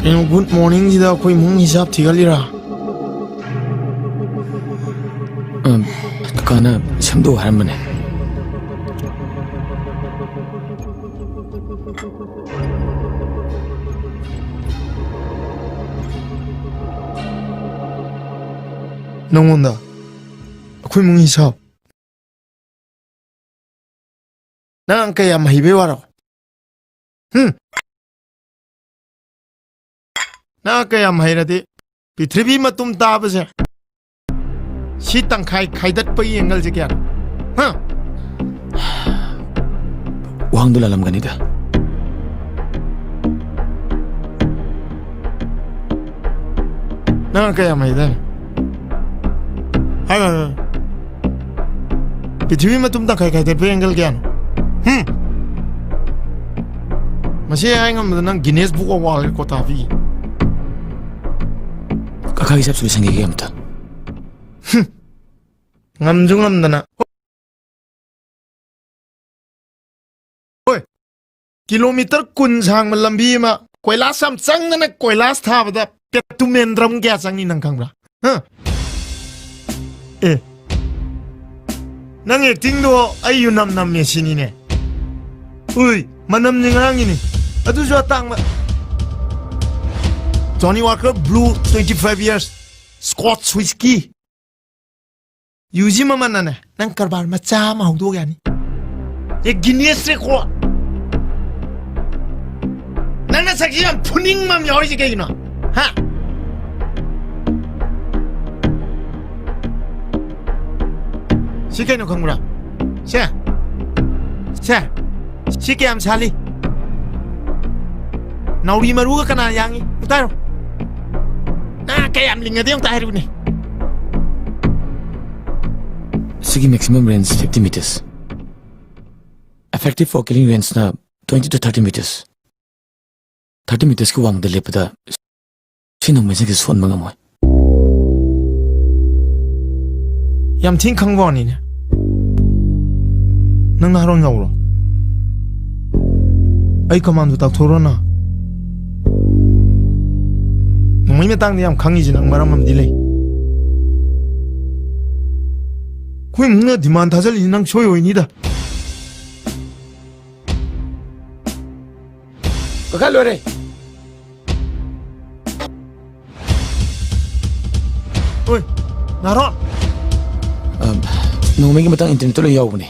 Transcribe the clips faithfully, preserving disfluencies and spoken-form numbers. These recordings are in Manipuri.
ꯀꯩꯅꯣ, ꯒꯨꯗ ꯃꯣꯔꯅꯤꯡꯁꯤꯗ ꯑꯩꯈꯣꯏ ꯏꯃꯨꯡ ꯍꯤꯁꯥꯞ ꯊꯤꯒꯠꯂꯤꯔꯥ? ꯑꯝ, ꯀꯀꯥꯅ ꯁꯦꯝꯗꯣꯛꯎ ꯍꯥꯏꯔꯝꯕꯅꯦ꯫ ꯅꯪꯉꯣꯟꯗ ꯑꯩꯈꯣꯏ ꯏꯃꯨꯡ ꯍꯤꯁꯥꯞ? ꯅꯪ ꯀꯌꯥꯝ ꯍꯩꯕꯩ ꯋꯥꯔꯣ? ꯍꯨꯝ? ꯅꯪ ꯀꯌꯥꯝ ꯍꯩꯔꯗꯤ ꯄ꯭ꯔꯤꯊꯤꯕꯤ ꯃꯇꯨꯝ ꯇꯥꯕꯁꯦ, ꯁꯤ ꯇꯪꯈꯥꯏ ꯈꯥꯏꯗꯠꯄꯒꯤ ꯑꯦꯡꯒꯜꯁꯦ ꯀꯌꯥꯅꯣ? ꯍꯥ? ꯋꯥꯍꯪꯗꯨ ꯂꯥꯜꯂꯝꯒꯅꯤꯗ꯫ ꯅꯪ ꯀꯌꯥꯝ ꯍꯩꯗꯥꯏꯅꯦ? ꯍꯥꯏꯔꯣ, ꯍꯥꯏꯔꯣ꯫ ꯄ꯭ꯔꯤꯊꯤꯕꯤ ꯃꯇꯨꯝ ꯇꯪꯈꯥꯏ ꯈꯥꯏꯗꯠꯄ ꯑꯦꯡꯒꯜ ꯀꯌꯥꯅꯣ? ꯍꯨꯝ? ꯃꯁꯤ ꯍꯥꯏ ꯉꯝꯕꯗ ꯅꯪ Guinness Book of World Record ꯍꯥꯞꯄꯤ꯫ ꯀꯀꯥꯒꯤ ꯍꯤꯁꯥꯞꯁꯨ ꯂꯣꯏꯁꯟꯈꯤꯒꯦ ꯑꯝꯇ꯫ ꯍꯨꯝ꯫ ꯉꯝꯁꯨ ꯉꯝꯗꯅ꯫ ꯍꯣꯏ, ꯀꯤꯂꯣꯃꯤꯇꯔ ꯀꯨꯟ ꯁꯥꯡꯕ ꯂꯝꯕꯤ ꯑꯃ ꯀꯣꯏꯂꯥꯁ ꯌꯥꯝ ꯆꯪꯗꯅ ꯀꯣꯏꯂꯥꯁ ꯊꯥꯕꯗ ꯄꯦꯇꯨꯃꯦꯟꯗ꯭ꯔꯝ ꯀꯌꯥ ꯆꯪꯅꯤ ꯅꯪ ꯈꯪꯕ꯭ꯔꯥ? ꯍꯥ? ꯑꯦ, ꯅꯪ ꯑꯦꯛꯇꯤꯡꯗꯣ ꯑꯩ ꯌꯨꯅꯝ ꯅꯝꯃꯦ ꯁꯤꯅꯤꯅꯦ꯫ ꯎꯏ, ꯃꯅꯝꯅꯤ ꯉꯔꯥꯡꯒꯤꯅꯤ꯫ ꯑꯗꯨꯁꯨ ꯑꯇꯥꯡꯕ꯫ Johnnie Walker Blue twenty five years Scotch Whisky꯫ ꯌꯨꯁꯤ ꯃꯃꯜꯅꯅꯦ, ꯅꯪ ꯀꯔꯕꯥꯔ ꯃꯆꯥ ꯑꯃ ꯍꯧꯗꯣꯛ ꯌꯥꯅꯤ꯫ ꯑꯦ, Guinness Record꯫ ꯅꯪ ꯅꯁꯛꯁꯤ ꯌꯥꯝ ꯐꯨꯅꯤꯡꯕ ꯑꯃ ꯌꯥꯎꯔꯤꯁꯤ ꯀꯩꯒꯤꯅꯣ? ꯍꯥ? ꯁꯤ ꯀꯩꯅꯣ ꯈꯪꯕ꯭ꯔꯥ? ꯁꯦ꯫ ꯁꯦ꯫ ꯁꯤ ꯀꯌꯥꯝ ꯁꯥꯠꯂꯤ? ꯅꯥꯎꯔꯤ ꯃꯔꯨꯒ ꯀꯅꯥ ꯌꯥꯡꯉꯤ? ꯑꯝꯇ ꯍꯥꯏꯔꯣ꯫ ꯅꯪ ꯀꯌꯥꯝ ꯂꯤꯡꯉꯗꯤ ꯑꯝꯇ ꯍꯥꯏꯔꯨꯅꯦ꯫ ꯁꯤꯒꯤ maximum range fifty meters꯫ Effective for killing range ꯅ twenty to thirty meters꯫ Thirty meters ꯀꯤ ꯋꯥꯡꯃꯗ ꯂꯦꯞꯄꯗ ꯁꯤ ꯅꯣꯡꯃꯩꯁꯤꯡꯁꯦ ꯁꯣꯟꯕ ꯉꯝꯃꯣꯏ꯫ ꯌꯥꯝ ꯊꯤꯅ ꯈꯪꯕ ꯋꯥꯅꯤꯅꯦ꯫ ꯅꯪ ꯅꯍꯥꯔꯣꯟ ꯌꯥꯎꯕ꯭ꯔꯣ? ꯑꯩ command ꯗꯣ ꯇꯥꯛꯊꯣꯛꯎꯔꯣ ꯅꯪ? ꯃꯩ ꯃꯇꯥꯡꯗ ꯌꯥꯝ ꯈꯪꯉꯤꯁꯦ ꯅꯪ ꯃꯔꯝ ꯑꯃꯗꯤ ꯂꯩ꯫ ꯑꯩꯈꯣꯏ ꯏꯃꯨꯡꯅ demand ꯊꯥꯖꯤꯜꯂꯤꯁꯦ ꯅꯪ ꯁꯣꯏ ꯑꯣꯏꯅꯤꯗ꯫ ꯀꯥꯈꯠ ꯂꯣꯏꯔꯦ꯫ ꯑꯣꯏ, ꯅꯥꯔꯣ꯫ ꯑ, ꯅꯣꯡꯃꯩꯒꯤ ꯃꯇꯥꯡ internetꯇ ꯂꯣꯏ ꯌꯥꯎꯕꯅꯦ꯫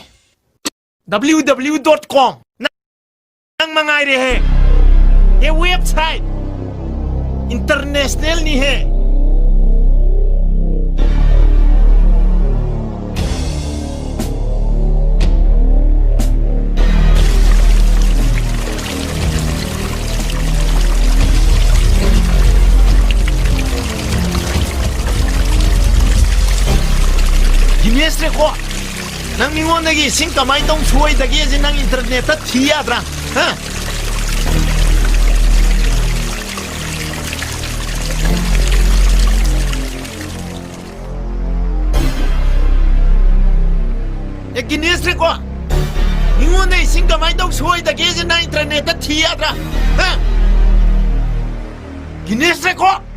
W W W dot com꯫ ꯅꯪ ꯃꯉꯥꯏꯔꯦꯍꯦ꯫ A website꯫ Internationalꯅꯤꯍꯦ꯫ Guinness Record꯫ ꯅꯪ ꯃꯤꯉꯣꯟꯗꯒꯤ ꯏꯁꯤꯡ ꯀꯃꯥꯏꯅ ꯇꯧ ꯁꯣꯏꯗꯒꯦꯁꯦ ꯅꯪ internetꯇ ꯊꯤ ꯌꯥꯗ꯭ꯔꯥ? ꯍꯥ? ꯑꯦ, Guinness Record꯫ ꯃꯤꯉꯣꯟꯗ ꯏꯁꯤꯡ ꯀꯃꯥꯏꯅ ꯇꯧ ꯁꯣꯏꯗꯒꯦꯁꯦ ꯅꯪ internetꯇ ꯊꯤ ꯌꯥꯗ꯭ꯔꯥ? ꯍꯥ? Guinness Record꯫